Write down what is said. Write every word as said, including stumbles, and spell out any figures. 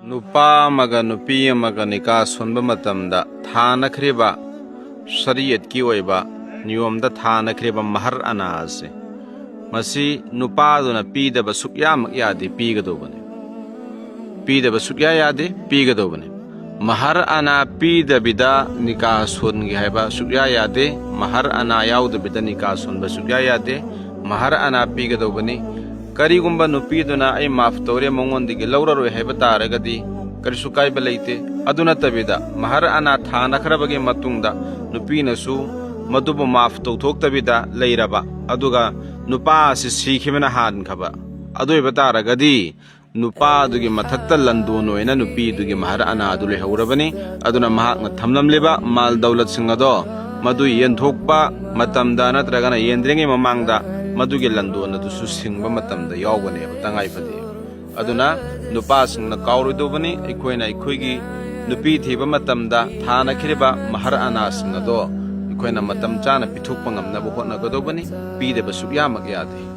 ꯅꯨꯄꯥ ꯑꯃꯒ ꯅꯨꯄꯤ ꯑꯃꯒ ꯅꯤꯀꯥ ꯁꯣꯟꯕ ꯃꯇꯝꯗ ꯊꯥꯅꯈ꯭ꯔꯤꯕ ꯁꯔꯤꯌꯠꯀꯤ ꯑꯣꯏꯕ ꯅꯤꯌꯣꯝꯗ ꯊꯥꯅꯈ꯭ꯔꯤꯕ ꯃꯍꯔ ꯑꯅꯥ ꯑꯁꯤ, ꯃꯁꯤ ꯅꯨꯄꯥꯗꯨꯅ ꯄꯤꯗꯕ ꯁꯨꯛꯌꯥꯃꯛ ꯌꯥꯗꯦ, ꯄꯤꯒꯗꯧꯕꯅꯤ꯫ ꯄꯤꯗꯕ ꯁꯨꯛꯌꯥ ꯌꯥꯗꯦ, ꯄꯤꯒꯗꯧꯕꯅꯤ꯫ ꯃꯍꯔ ꯑꯅꯥ ꯄꯤꯗꯕꯤꯗ ꯅꯤꯀꯥ ꯁꯣꯟꯒꯦ ꯍꯥꯏꯕ ꯁꯨꯛꯌꯥ ꯌꯥꯗꯦ꯫ ꯃꯍꯔ ꯑꯅꯥ ꯌꯥꯎꯗꯕꯤꯗ ꯅꯤꯀꯥ ꯁꯣꯟꯕ ꯁꯨꯛꯌꯥ ꯌꯥꯗꯦ꯫ ꯃꯍꯔ ꯑꯅꯥ ꯄꯤꯒꯗꯧꯕꯅꯤ꯫ ꯀꯔꯤꯒꯨꯝꯕ ꯅꯨꯄꯤꯗꯨꯅ "ꯑꯩ ꯃꯥꯐ ꯇꯧꯔꯦ, ꯃꯉꯣꯟꯗꯒꯤ ꯂꯧꯔꯔꯣꯏ" ꯍꯥꯏꯕ ꯇꯥꯔꯒꯗꯤ ꯀꯔꯤꯁꯨ ꯀꯥꯏꯕ ꯂꯩꯇꯦ꯫ ꯑꯗꯨ ꯅꯠꯇꯕꯤꯗ ꯃꯍꯔ ꯑꯅꯥ ꯊꯥꯅꯈ꯭ꯔꯕꯒꯤ ꯃꯇꯨꯡꯗ ꯅꯨꯄꯤꯅꯁꯨ ꯃꯗꯨꯕꯨ ꯃꯥꯐ ꯇꯧꯊꯣꯛꯇꯕꯤꯗ ꯂꯩꯔꯕ, ꯑꯗꯨꯒ ꯅꯨꯄꯥ ꯑꯁꯤ ꯁꯤꯈꯤꯕꯅ ꯍꯥꯟꯈ꯭ꯔꯕ, ꯑꯗꯨ ꯑꯣꯏꯕ ꯇꯥꯔꯒꯗꯤ ꯅꯨꯄꯥꯗꯨꯒꯤ ꯃꯊꯛꯇ ꯂꯟꯗꯣꯟ ꯑꯣꯏꯅ ꯅꯨꯄꯤꯗꯨꯒꯤ ꯃꯍꯔ ꯑꯅꯥꯗꯨ ꯂꯩꯍꯧꯔꯕꯅꯤ꯫ ꯑꯗꯨꯅ ꯃꯍꯥꯛꯅ ꯊꯝꯂꯝꯂꯤꯕ ꯃꯥꯜ ꯗꯧꯂꯠꯁꯤꯡ ꯑꯗꯣ ꯃꯗꯨ ꯌꯦꯟꯊꯣꯛꯄ ꯃꯇꯝꯗ ꯅꯠꯇ꯭ꯔꯒꯅ ꯌꯦꯟꯗ꯭ꯔꯤꯉꯩ ꯃꯃꯥꯡꯗ ꯃꯗꯨꯒꯤ ꯂꯟꯗꯣꯟ ꯑꯗꯨꯁꯨ ꯁꯤꯡꯕ ꯃꯇꯝꯗ ꯌꯥꯎꯒꯅꯦꯕ, ꯇꯉꯥꯏ ꯐꯗꯦ꯫ ꯑꯗꯨꯅ ꯅꯨꯄꯥꯁꯤꯡꯅ ꯀꯥꯎꯔꯣꯏꯗꯧꯕꯅꯤ꯫ ꯑꯩꯈꯣꯏꯅ ꯑꯩꯈꯣꯏꯒꯤ ꯅꯨꯄꯤ ꯊꯤꯕ ꯃꯇꯝꯗ ꯊꯥꯅꯈꯤꯕ ꯃꯍꯔ ꯑꯅꯥꯁꯤꯡ ꯑꯗꯣ ꯑꯩꯈꯣꯏꯅ ꯃꯇꯝ ꯆꯥꯅ ꯄꯤꯊꯣꯛꯄ ꯉꯝꯅꯕ ꯍꯣꯠꯅꯒꯗꯧꯕꯅꯤ꯫ ꯄꯤꯗꯕ ꯁꯨꯛꯌꯥꯃꯛ ꯌꯥꯗꯦ꯫